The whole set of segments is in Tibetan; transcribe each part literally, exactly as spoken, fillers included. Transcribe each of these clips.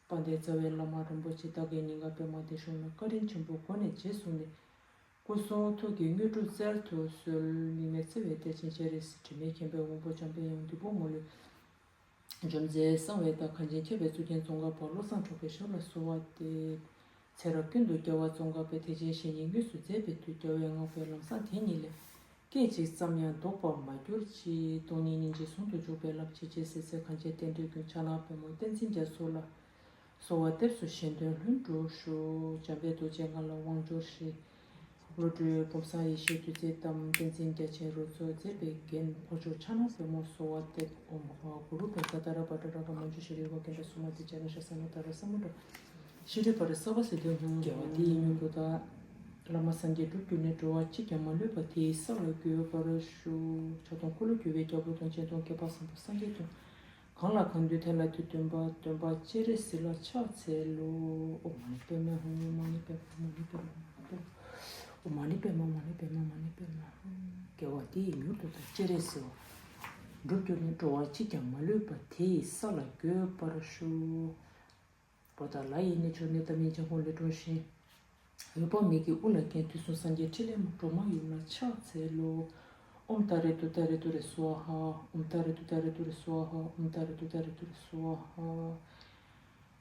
དཔལ་ལྡན་རྩ་བའི་བླ་མ་རིན་པོ་ཆེ་བདག་གི་སྙིང་ག་པདྨ་འདི་བཞུགས་ནས་བཀའ་དྲིན་ཆེན་པོ་སྒོ་ནས་རྗེས་བཟུང་ནས། སྐུ་གསུང་ཐུགས་ཀྱི་དངོས་གྲུབ་སྩལ་དུ་གསོལ། དམིགས་མེད་བརྩེ་བའི་གཏེར་ཆེན་སྤྱན་རས་གཟིགས། དྲི་མེད་མཁྱེན་པའི་དབང་པོ་འཇམ་དཔལ་དབྱངས། བདུད་དཔུང་མ་ལུས་འཇོམས་མཛད་གསང་བའི་བདག། གངས་ཅན་མཁས་པའི་གཙུག་རྒྱན་ཙོང་ཁ་པ། བློ་བཟང་གྲགས་པའི་ཞབས་ལ་གསོལ་བ་འདེབས། ཚེ་རབས་ཀུན་ཏུ་རྒྱལ་བ་ཙོང་ཁ་པའི། བདེ་ཆེན་བཤེས་གཉེན་དངོས་སུ་མཛད་པའི་མཐུས། རྒྱལ་བའི་བསྔགས་པའི་ལམ་བཟང་དེ་ཉིད་ལས། སྐད་ཅིག་ཙམ་ཡང་ལྡོག་པར་མ་གྱུར་ཅིག། སྟོང་ཉིད་སྙིང་རྗེ་ཟུང་དུ་འཇུག་པའི་རླབས། ཇི་སྲིད་གང་བྱེད་གཏན་བདེའི་མགོན། ཕྱག་ན་པདྨོ་བསྟན་འཛིན་རྒྱ་མཚོ་ལ། གསོལ་བ་འདེབས་སོ་གཞན་དོན་ལྷུན་གྲུབ་ཤོག། འཇམ་དཔལ་རྡོ་རྗེ་ལྔ་ལ་དབང་འབྱོར་ཞིང་། བློ་གྲོས་བུམ་བཟང་ཡེ་ཤེས་བདུད་རྩིའི་གཏམས། བསྟན་འཛིན་རྒྱ་ཆེན་རོལ་མཚོ་མཛད་པའི་རྒྱན། འཕགས་མཆོག་ཕྱག་ན་པདྨོ་གསོལ་བ་འདེབས། ཨོཾ་ཨཱཿཧཱུྃ་གུ་རུ་པད་ཙ་ཏ་ར་བ་ཏྲ་ར་ག་མ་ཇུ་ཤྲཱི་ཝ་ཀན་ཏྲ་སུ་མ་ཏི་ཙ་ན་ཤ་ས་ན་ཏ་ར་ས་མུ་ཏྲ་ཤྲཱི་པ་ར་སརྦ་སིདྡྷི་ཧཱུྃ། དགེ་བ་འདི་ཡིས་མྱུར་དུ་བདག། བླ་མ་སངས་རྒྱས་འགྲུབ་གྱུར་ནས། འགྲོ་བ་གཅིག་ཀྱང་མ་ལུས་པ། དེ་ཡི་ས་ལ་འགོད་པར་ཤོག། ཕྱག་སྟོང་འཁོར་ལོས་སྒྱུར་བའི་རྒྱལ་པོ་དང་། སྤྱན་སྟོང་བསྐལ་པ་བཟང་པོ་སངས་རྒྱས་སྟོང་། གང་ལ་གང་འདུལ་དེ་ལ་འདུལ་སྟོན་པ། སྟོན་པ་སྤྱན་རས་གཟིགས་ལ་ཕྱག་འཚལ་ལོ། ཨོཾ་མ་ཎི་པདྨེ་ཧཱུྃ། མ་ཎི་པདྨེ་ཧཱུྃ། མ་ཎི་པདྨེ་ཧཱུྃ། ཨོཾ་མ་ཎི་པདྨེ་ཧཱུྃ། མ་ཎི་པདྨེ་ཧཱུྃ། དགེ་བ་འདི་ཡིས་མྱུར་དུ་བདག། སྤྱན་རས་གཟིགས་པ། འགྲུབ་གྱུར་ནས་འགྲོ་བ་གཅིག་ཀྱང་མ་ལུས་པ། དེ་ཡི་ས་ལ་འགོད་པར་ཤོག། པོ་ཏཱ་ལ་ཡི་གནས་མཆོག་ནས། ཏདྱ་ཐཱ་ཡི་ལྗང་གུ་ལས་འཁྲུངས་ཤིང་། འོད་དཔག་མེད་ཀྱི་དབུ་ལ་བརྒྱན། དུས་གསུམ་སངས་རྒྱས་ཕྲིན་ལས་མ། སྒྲོལ་མ་ཡུམ་ལ་ཕྱག་འཚལ་ལོ། ཨོཾ་ཏཱ་རེ་ཏུཏྟཱ་རེ་ཏུ་རེ་སྭཱ་ཧཱ། ཨོཾ་ཏཱ་རེ་ཏུཏྟཱ་རེ་ཏུ་རེ་སྭཱ་ཧཱ། ཨོཾ་ཏཱ་རེ་ཏུཏྟཱ་རེ་ཏུ་རེ་སྭཱ་ཧཱ།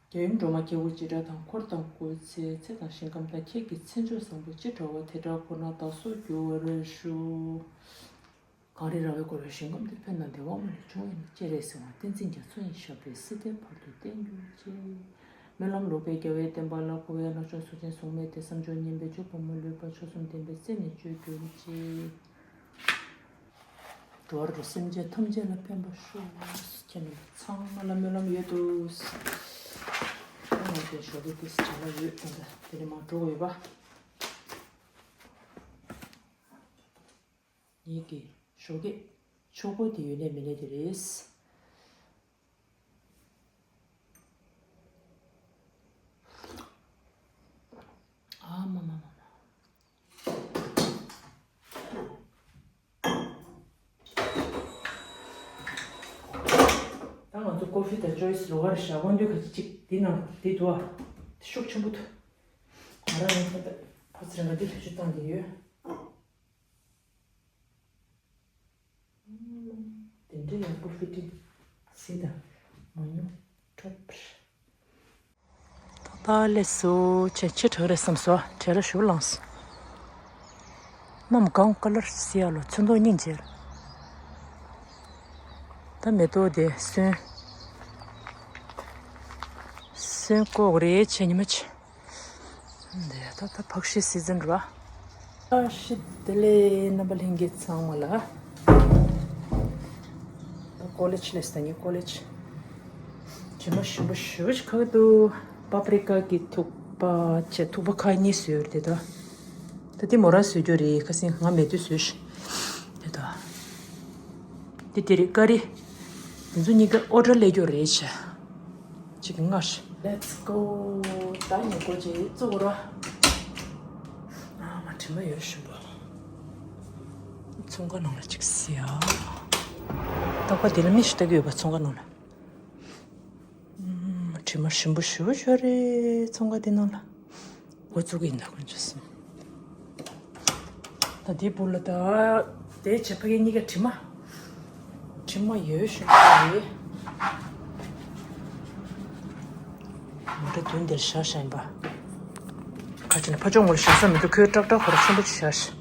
རྒྱལ་ཡུམ་སྒྲོལ་མ་སྐྱེ་བོ་འཇིགས་སྐྲག་དང་། འཁོར་དང་འཁོར་ཚེ་ཚེ་དང་ཞིང་ཁམས་དང་། ཁྱེད་ཀྱི་མཚན་མཆོག་བཟང་པོ་ཅི་འདྲ་བ། དེ་འདྲ་ཁོ་ན་བདག་སོགས་འགྱུར་བར་ཤོག། གངས་རི་ར་བས་བསྐོར་བའི་ཞིང་ཁམས་འདིར། ཕན་དང་བདེ་བ་མ་ལུས་འབྱུང་བའི་གནས། སྤྱན་རས་གཟིགས་དབང་བསྟན་འཛིན་རྒྱ་མཚོ་ཡི། ཞབས་པད་སྲིད་མཐའི་བར་དུ་བརྟན་གྱུར་ཅིག། སྨོན་ལམ་ལོག་པའི་རྒྱལ་བའི་བསྟན་པ་ལ། འཁོར་བའི་ལྷ་མཆོག་གཟུགས་ཅན་གཟུགས་མེད་དེ། བསམ་སྦྱོར་ངན་པས་འཇིགས་པ་མ་ལུས་པ། མཆོག་གསུམ་ལྡན་པའི་སྲས་ནི་སྤྱོད་གྱུར་ཅིག། འགྲོ་བ་རིགས་དྲུག་སེམས་ཅན་ཐམས་ཅད་ལ་ཕན་པར་ཤོག། ཁྱེད་རྣམས་ཚང་མ་ལ་སྨོན་ལམ་ཡོད་དོ། ང་ཚོའི་ཞོགས་ཀས་ཏོག་ཙམ་བྱ་ལ་ཡོད། ད་ལྟ་དེ་ནས་མར་འགྲོ་དགོས་པ། ངེད་ཀྱི་ཞོགས་ཀས་ཆོག་པོ་དེ་ཡོད་ནས་མེད་ནས་དེ་རེད། ཨ་མ་མ་མ་མ། ད་ང་ཚོ་ཀོ་ཧྥི་དང་ཅོ་ཡིས་ལོགས་ཀར་བཞག་གོ། འདུག་ག་ཅིག་འདི་ནང་འདི་འདུག་ཨ། འདི་ཤུགས་ཆེན་པོ་འདུག། ང་རང་ཡང་ད་ལྟ་ཕ་ཚེ་རིང་ག་འདི་བེད་སྤྱོད་བཏང་གི་ཡོད། དེ་འདྲ་ཡག་པོ་ཕི་ཊིང་སི་དང་མ་ཉུང་ཁྲོབ། ད་ལྟ་སླེབས་སོང་། ཆེ་ཆེ་དྲག་རེད་བསམ་སོང་། གྲལ་ལ་ཞུ་ལངས་སོང་། གནམ་གང་ཀ་ལར་སི་ཡ་ལོ་ཚོན་མདོག་སྙིང་རྗེ། ད་མེ་ཏོག་དེ་སོན། སོན་ཀོག་རེད་ཆེ་ཉི་མ་ཆེ། འདི་ད་ལྟ་ཕག་ཤི་སི་ཛན་ར། ཨ་ཤི་བདེ་ལེགས་རྣམ་པ་ལྷན་རྒྱས་ཚང་མ་ལ། ད་ཀོ་ལེ་ཇི་སླེབས་ད་ངས་ཀོ་ལེ་ཇི། དྲི་མ་ཞིམ་པོ་ཞེ་པོ་ཞིག་ཁ་གི་འདུག། པ་པི་རི་ཀ་གི་ཐུག་པ་བྱས། ཐུག་པ་ཁ་གཉིས་བཟོས་རེད་ད། ད་འདི་མོ་རང་བཟོས་རྒྱུ་རེད། ཁ་སང་ང་མེད་དུས་བཟོས་ཤག་རེད་ད། འདི་དེ་རེད་ཀ་རི། འདི་ཚོ་གཉིས་ཀ་ཨོ་ཌར་སླེབས་རྒྱུ་རེད་བྱས། གཅིག་གི་ལྔ་ཞིག། Let's go། ད་ཉེ་གོ་ཅེ་བཙུགས་ར། ཨ་མ་དྲི་མ་ཡོད་ཞིམ་པོ། ཚོང་ཁང་ནང་ལ་གཅིག་སི་ཡ། རྟག་པར་འདི་ལ་མི་ཞིག་ལྟ་གི་ཡོད་པ་ཚོང་ཁང་ནང་ལ། ཨ་མ་དྲི་མ་ཞིམ་པོ་ཞེ་པོ་ཅིག་རེད་ཚོང་ཁང་འདི་ནང་ལ། འགོ་བཙུགས་ཀྱི་ཡིན་ད་དཀོན་མཆོག་གསུམ། ད་འདི་བུ་ལ་ད་དེ་བྱས་ཕ་གི་གཉིས་ཀ་དྲི་མ། དྲི་མ་ཡོད་ཤོད་རེད། མོ་ཊ་མདུན་དེར་བཞག་བཞག་ཡིན་པ། ཁ་ཅིག་ནི་ཕ་ཕྱོགས་ངོ་ལ་བཞག་ས་མི་འདུག་ཁོས་ཀྲག་ཀྲག་ཁོ་ར་ཆེན་པོ་ཅིག་བཞག་ཤག་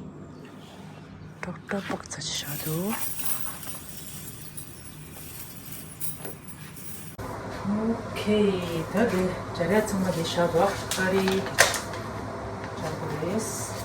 ཀྲག་ཀྲག་པག་ཚ་ཅིག་བཞག་འདུག་ཨོ་ཁེ། ད་དེ་སྦྱར་ཡ་ཚང་མ་དེ་བཞག་འདུག་ཀ་རི་སྦྱར་དགོས་རེད།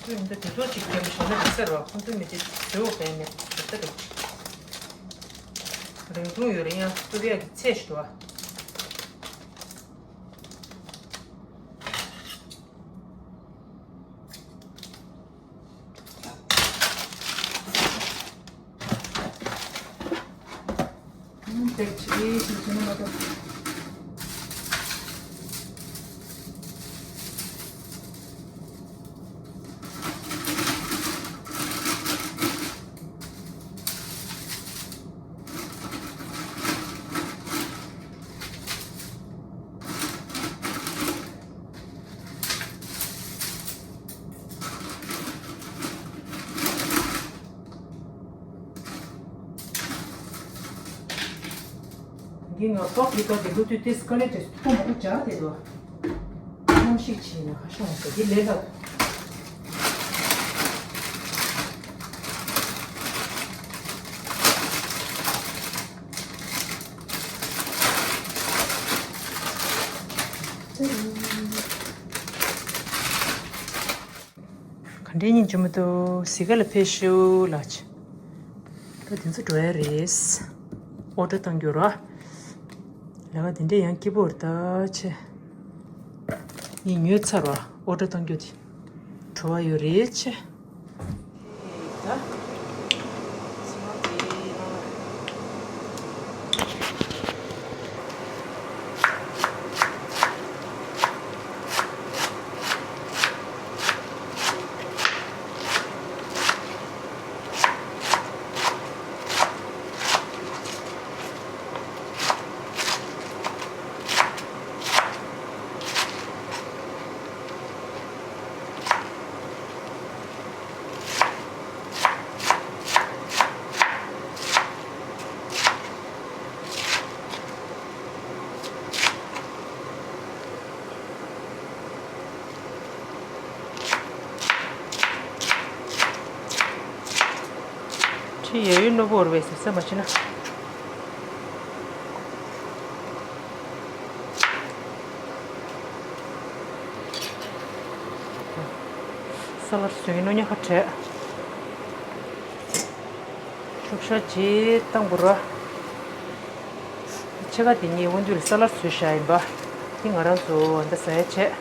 ཁོས་འདི་དེ་ཚོ་ཅིག་རྒྱབ་བཞག་ན་རེད་ཟེར་བ། ཁོ་ཚོས་མི་དེ་བྲེའུ་བས་མེད་དེ་ལྟ་རེད། རིང་ཐུང་ཡོད་རེད། ཡང་སྟོད་ཡག་གི་ཚད་ཞིག་འདུག་བ། འདི་ང་པགས་ཀྱི་སྐབས་དེ་ལོ་དུས་ཏེ་སི་ཀ་ལེ་ཏེ་སི་ཐུག་མ་ཐུག་བྱ་དེ་དོ། ནམ་ཞིག་ཕྱིན་ན་ཁ་ཤོང་ཟེར་འདི་ལས་ལྷག་ག་འདྲའི་སྙིང་རྗེ་མོ་འདུག་གཟིགས་ག་ལ་ཕེབས་ཤོག་ལགས། ད་དེ་ཚོ་འགྲོ་ཡ་རེད། ཨོ་ཌར་བཏང་རྒྱུ་ར། ལས་ཀ་དེ་འདྲས་ཡང་སྐྱིད་པོ་རེད་ད་ཆེ། ངས་ཉོས་ཚར་བ། ཨོ་ཌར་བཏང་རྒྱུ་དེ། བྲོ་བ་ཡོད་རེད་ཆེ། ཁྲི་ཡ་ཡུལ་རྣོ་པོ་རུ་བས་ཟེར་ས་མ་ཕྱིན་ན། ས་ལར་སོན་ནོ་ཉག་ཁ་བྲལ། ཤུག་ཤ་ཇི་བཏང་བུ་ར། ཕྱེད་ཀ་དེ་གཉིས་དབུ་མདུད་ལ་ས་ལར་བཟོས་བཞག་ཡིན་པ། དེ་ང་རང་ཚོ་འདི་ཟ་ཡ་བྱས།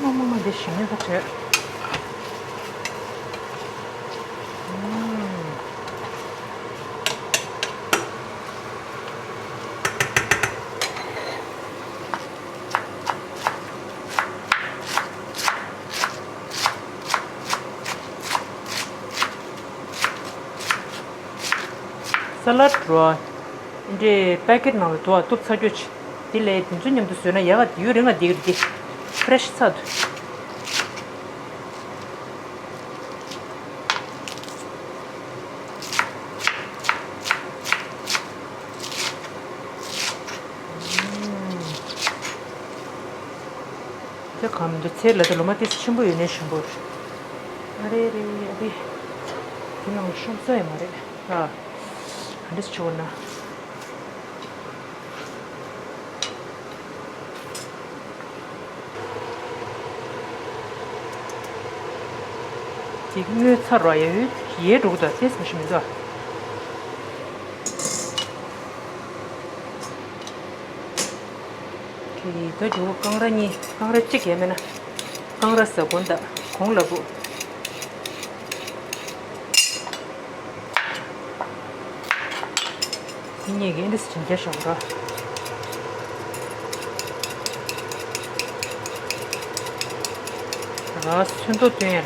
མ་མ་མ་འདི་ཞིམ་ནས་ཁ་བྲལ། ས་ལད་འགྲོ། འདྲེ་པེ་ཀེཊ་ནང་ལ་འདུག་ཨ། གཏུབ་ཚར་རྒྱུ་ཆེ། དེ་ལས་དེ་ཚོ་མཉམ་དུ་བཟོས་ན་ཡག་ག་དེ་ཡུན་རིང་ང་འདིག་རེད་དེ། ཕེ་རེ་ཤི་ཚ་འདུག་དེ་གམ་དུ་ཚེ་ལ་དུ་ལོ་མ་ཏིས་ཆེན་པོ་ཡོད་ནས་ཞིམ་པོ་རེད། ཨ་རེ་རེ་ཨ་རེ། དེ་ནང་ཤོང་ས་ཡོད་མ་རེད་ཨ། ག་འདྲས་ཆེ་བོ་ན། དེ་དངུལ་ཚ་རོ་ཡ་ཡུལ་ཡའི་འགྲོ་གི་འདུག་ཏིས་མ་ཞིམ་མི་འདུག་ཨ། དེ་ད་འགྱུར་བ་རྐང་ར་གཉིས་རྐང་ར་གཅིག་ཡས་མེད་ན། རྐང་ར་ཟ་གོན་དང་གོང་ལ་བུ། དེ་གཉིས་ཀྱི་འདི་སྦྱིན་རྒྱ་ཞོག་འགྲོ། ར་སུན་ཏོ་བཏོན་ཡ།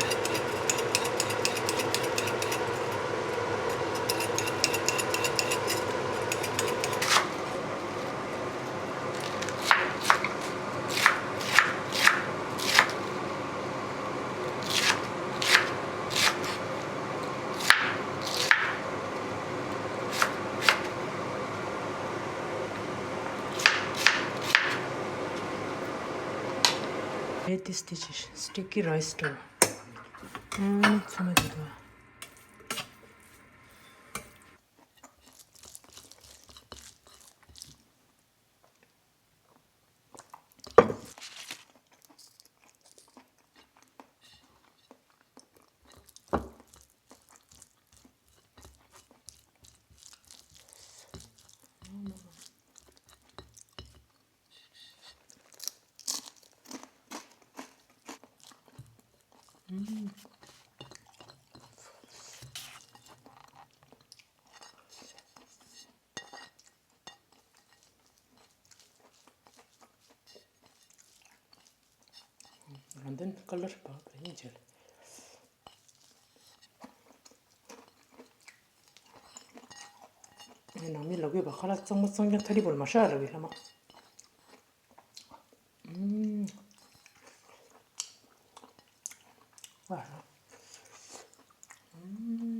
Add this dish, sticky rice dough. ཨུམ། ཚོད་མ་བྱེད་དོ། ང་འདི་ནི་ཀ་ལར་བག་དང་ཡིན་བྱས། ངས་ནང་མི་ལ་གོས་པ་ཁ་ལག་གཙང་མ་གཙང་རྐྱང་ཐ་རི་བོར་མ་ཧྲ་ར་བའི་ལྷ་མ། ཨུམ། ཨ། ཨུམ།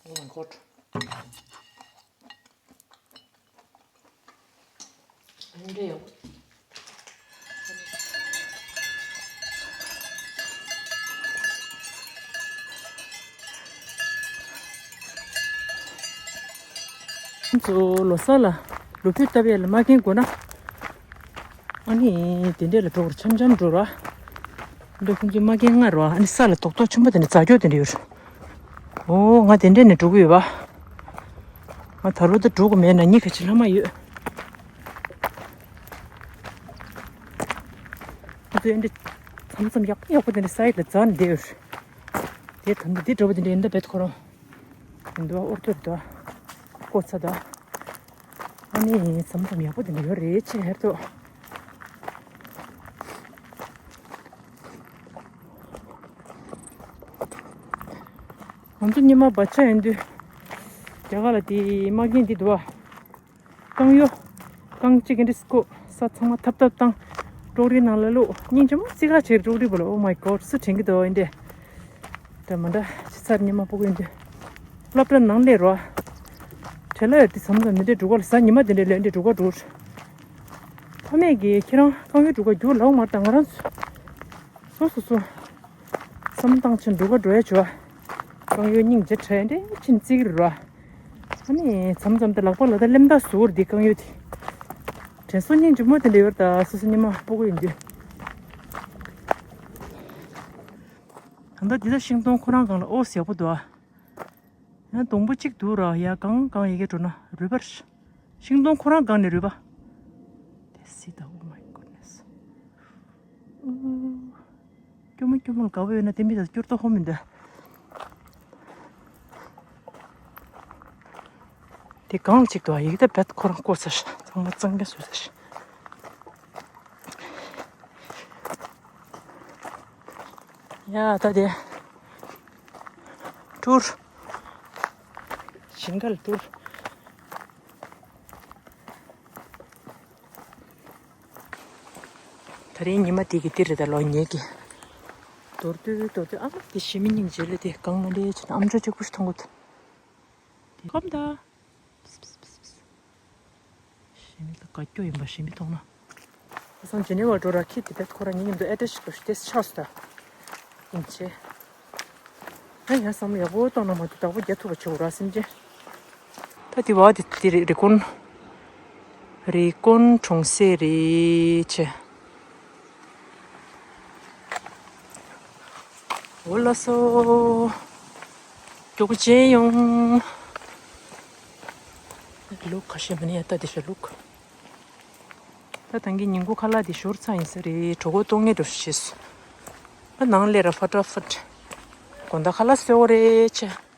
Oh my god. འདྲེ་ཡོད། ཁྱེད་ཚོ་ལོ་གསར་ལ་ལོ་ཕུད་བཏབ་ཡས་ལ་མ་མཁན་དགོས་ན། ཨ་ནི་དེ་འདྲས་ལ་འགྲོ་བར་འཆམ་འཆམ་འགྲོ་ར། འདི་ཁྱེད་ཚོ་མ་མཁན་ང་ར་ཨ་ནི་ས་ལ་རྡོག་རྡོག་ཆེན་པོ་དེ་འདྲ་རྫ་སྐྱོག་དེ་འདྲ་ཡོད་ར། ཨོ་ང་དེ་འདྲས་ནས་འགྲོ་གི་ཡོད་པ། ང་ད་ལོ་ད་འགྲོ་གི་མེད་ན་ཉི་ག་ཅི་ལྷག་མ་ཡོད། ཁོ་ཚོས་འདི་མཚམས་མཚམས་ཡག་པོ་ཡག་པོ་དེ་འདྲ་སའི་ལ་འཛར་ནས་བསྡད་ཡོད་རེད། དེ་ད་འདི་འདྲ་བོ་དེ་འདྲ་ཡིན་ད་བེད་ཁོ་རང་། འདི་བ་ཨོར་ཏོར་ད། ཀོ་ཚ་ད། ཨ་ནི་མཚམས་མཚམས་ཡག་པོ་དེ་འདྲ་ཡོད་རེད་ཅེས་ཧེར་ཏོ། ང་ཚོ་ཉི་མ་བ་ཆ་ཡིན་དུས། རྒྱ་གར་ལ་དེ་མ་རྒན་འདི་འདུག་བ། རྐང་གཡོ། རྐང་གཅིག་གི་འདྲི་སྐོ་ས་ཚང་མ་ཐབ་ཐབ་བཏང་། ཀྲོག་རིའི་ནང་ལ་བླུགས་སྙིང་རྗེ་མོ་རྩི་ཁ་བྱེད་ཀྲོག་རིའི་བུ་ལ། Oh my god སུ་དྲན་གི་འདུག་ཨིན་དེ། འདྲ་མ་འདྲ་ཅི་ཚར་ཉི་མ་སྤུ་གུ་ཡིན་དུས། སློབ་གྲྭ་ནང་སླེབས་རོགས། བྲེལ་ལ་ཡོད་དེ་མཚམས་མཚམས་འདི་འདྲའི་འབྲུག་སྒོ་ལ་གཟའ་ཉི་མ་འདི་འདྲའི་ལས་འདྲའི་འབྲུག་སྒོ་འགྲོ། ཕ་མེས་ཀྱིས་ཁྱེད་རང་རྐང་གཡོ་འབྲུག་སྒོ་རྒྱུག་ལའོ་མར་དང་ང་རང་ཚོ། སོ་སོ་སོ། བསམ་བཏང་ཕྱིན་འགྲོ་ག་འགྲོ་ཡ་བྱོས། རྐང་གཡོ་སྙིང་རྗེ་ཁྲལ་འདྲེ་ཕྱིན་བརྩི་གི་རེད་ར། ཨ་ནི་མཚམས་མཚམས་དེ་ལག་པ་ལ་ད་ལེམ་ད་ཟུར་འདི་རྐང་གཡོ་དེ། དྲན་གསོ་སྙིང་རྗེ་མོ་དེ་འདྲ་ཡོད་ད་སོ་སོ་ཉི་མ་སྤུ་གུ་ཡིན་དུས། ད་ལྟ་འདི་ད་ཤིང་སྡོང་ཁོ་རང་སྒང་ལ་ཨོ་ཟེར་པོ་འདུག་ཨ། ཡང་སྡོང་པོ་གཅིག་འདུག་ར་ཡ་གང་གང་ཡི་གེ་འགྲོ་ན་རུས་པར། ཤིང་སྡོང་ཁོ་རང་སྒང་ནས་རུས་པ། དེ་སྲིད་ད། Oh my goodness. ཨུ། སྐྱོ་མོ་སྐྱོ་མོ་ལ་དགའ་བོ་ཡོད་ན་དེ་མི་ད་སྐྱོར་ཏོ་ཧོ་མི་འདུག་དེ་གང་ལ་གཅིག་ཏུ་ཡིག་ད་བད་ཁོ་རང་བཀོད་ཚར་ཤག་ཚང་མ་གཙང་རྐྱང་བཟོས་ཚར་ཤག་ཡ་ད་དེ་ཊུར། ཞིང་ཁ་ལ་ཊུར། ད་རིང་ཉི་མ་དེ་གི་དེ་རེད་ད་ལོ་ཉེ་གི། མདོར་བསྡུས་མདོར་བསྡུས་ཨ་མ་དེ་ཞི་མི་སྙིང་རྗེ་ལ་དེ་གང་མ་འདྲེས་བྱས་ན་ཨམ་ཅོག་གཅིག་པུ་ཞིག་མཐོང་གི་འདུག་དེ་ཁོམ་ད། ཞི་མི་ལ་དགའ་སྐྱོ་ཡིན་པ་ཞི་མི་མཐོང་ན། ཁ་སང་ཇི་ནི་ཝ་འགྲོ་ར་ཁྱི་དེ་བས་ཁོ་རང་ཉིད་མཉམ་དུ་ཨེ་ཏེ་ཞིག་ཏུ་ཤི་ཏེ་ཆགས་སོ་ད། ཡིན་ཆེ། ང་ཡང་བསམ་བློ་ཡག་པོ་གཏོང་ན་མ་གཏོགས་བདག་པོ་རྒྱག་ཐུབ་པ་བྱེད་དགོས་ར་སེམས་ཅན། ད་དེ་བ་དེ་དེ་རེ་རེ་ཀོན། རེ་ཀོན་གྲོང་གསེབ་རེད་ཆེ། འོ་ལགས་སོ། མགྱོགས་པོ་མཇལ་ཡོང་། ལུག་ཁ་ཤས་མ་ནི་ཡ་ལྟ་དེ་ཤ་ལུག་ད་ཐང་གི་ཉིན་གུང་ཁ་ལག་དེ་ཞོར་ཚ་ཡིན་ས་རེད། གྲོད་ཁོག་ལྟོགས་ངེས་འགྲོ་ཤེས་སོ། ད་ནང་ལས་ར་ཕ་ཏྲ་ཕ་ཏྲ། དགོང་དག་ཁ་ལག་གསོལ་བ་རེད་ཆེ།